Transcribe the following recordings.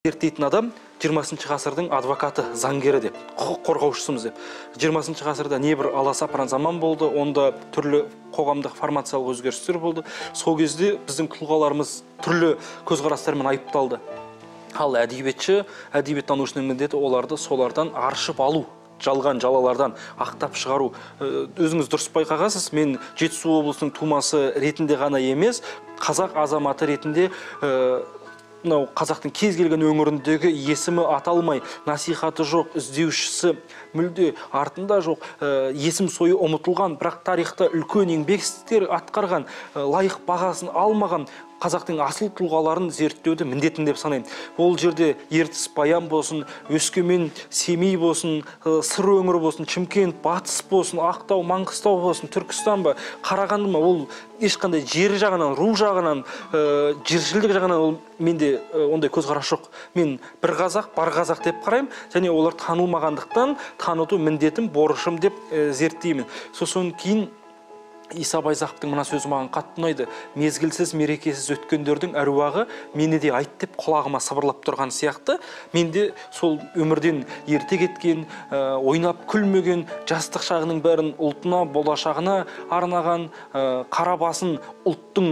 Зерттейтін адам 20 ғасырдың адвокаты, заңгері деп, құқық қорғаушысымыз деп. 20 ғасырда небір аласапыран заман болды, онда түрлі қоғамдық формациялық өзгерістер болды. Сол кезде біздің тұлғаларымыз түрлі көзқарастармен айыпталды. Ал әдебиетші, әдебиеттанушының міндеті оларды солардан аршып алу, жалған жалалардан ақтап шығару. Өзіңіз дұрыс байқағансыз, мен Жетісу облысының тумасы ретінде ғана емес, қазақ азаматы ретінде мынау қазақтың кез келген өңіріндегі есімі аталмай, насихаты жоқ, іздеушісі мүлде артында жоқ, есім сойы ұмытылған, бірақ тарихта үлкен еңбек істер атқарған, лайық бағасын алмаған қазақтың асыл тұлғаларын зерттеуді міндетім деп санаймын. Ол жерде Ертіс Баян болсын, Өскемен, Семей болсын, Сыр өңірі болсын, Шымкент, Батыс болсын, Ақтау, Маңғыстау болсын, Түркістан ба, Қарағанды ма, ол ешқандай жер жағынан, ру жағынан, жершілдік жағынан ол менде ондай көзқарас жоқ. Мен бір қазақ, бар қазақ деп қараймын, және олар танылмағандықтан таныту міндетім, борышым деп зерттеймін. Сосын кейін Иса Байзақовтың мына сөзі маған қатты ұнайды. Мезгілсіз, мерекесіз өткендердің әруағы мені де айт деп құлағыма сыбырлап тұрған сияқты. Мен де сол өмірден ерте кеткен, ойнап күлмеген, жастық шағының бәрін ұлтына, болашағына арнаған, қара басын ұлттың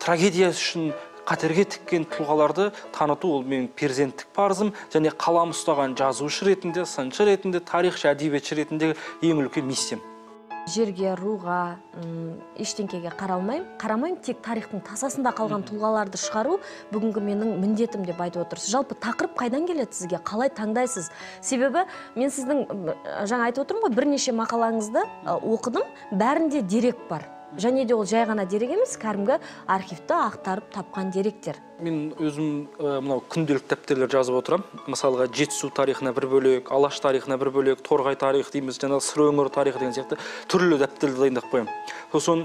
трагедиясы үшін қатерге тіккен тұлғаларды таныту ол менің перзенттік парызым және қалам ұстаған жазушы ретінде, сыншы ретінде, тарихшы, әдебиетші ретіндегі ең үлкен миссиям. Жерге, руға, ештеңкеге қарамаймын, тек тарихтың тасасында қалған тұлғаларды шығару бүгінгі менің міндетім деп айтып отырсыз. Жалпы тақырып қайдан келеді сізге, қалай таңдайсыз? Себебі мен сіздің жаңа айтып отырмын ғой, бірнеше мақалаңызды оқыдым, бәрінде дерек бар. Және де ол жай ғана дерек емес, кәдімгі архивті ақтарып тапқан деректер. Мен өзім мынау күнделік дәптерлер жазып отырамын. Мысалға Жетісу тарихына бір бөлек, Алаш тарихына бір бөлек, Торғай тарихы дейміз, жаңағы Сыр өңірі тарихы деген сияқты түрлі дәптерді дайындап қоямын. Сосын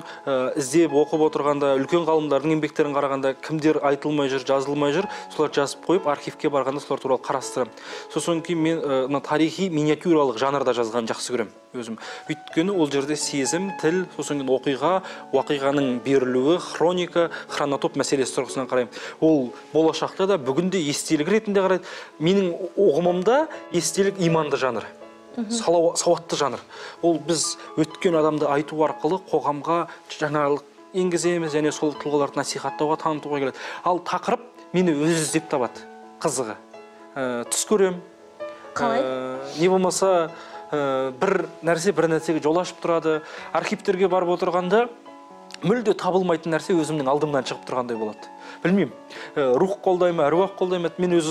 іздеп оқып отырғанда, үлкен ғалымдардың еңбектерін қарағанда, кімдер айтылмай жүр, жазылмай жүр, солар жазып қойып, архивке барғанда солар туралы қарастырамын. Сосын кейін мен мына тарихи миниатюралық жанрда жазғанды жақсы көремін өзім. Өйткені ол жерде сезім, тіл, сосын кейін оқиға, уақиғаның берілуі, хроника, хронотоп мәселесі тұрғысынан қараймын. Ол болашақта да бүгінде естелік ретінде қарайды. Менің ұғымымда естелік иманды жанр, сауатты жанр. Ол біз өткен адамды айту арқылы қоғамға жаңалық енгіземіз және сол тұлғаларды насихаттауға, танытуға келеді. Ал тақырып мені өзі іздеп табады, қызығы. Түс көрем. Қалай? Не болмаса бір нәрсе бір нәрсеге жол ашып тұрады. Архивтерге барып отырғанда мүлде табылмайтын нәрсе өзімнің алдымнан шығып тұрғандай болады. Білмеймін, рух қолдай ма, әруақ қолдай ма, мен өзі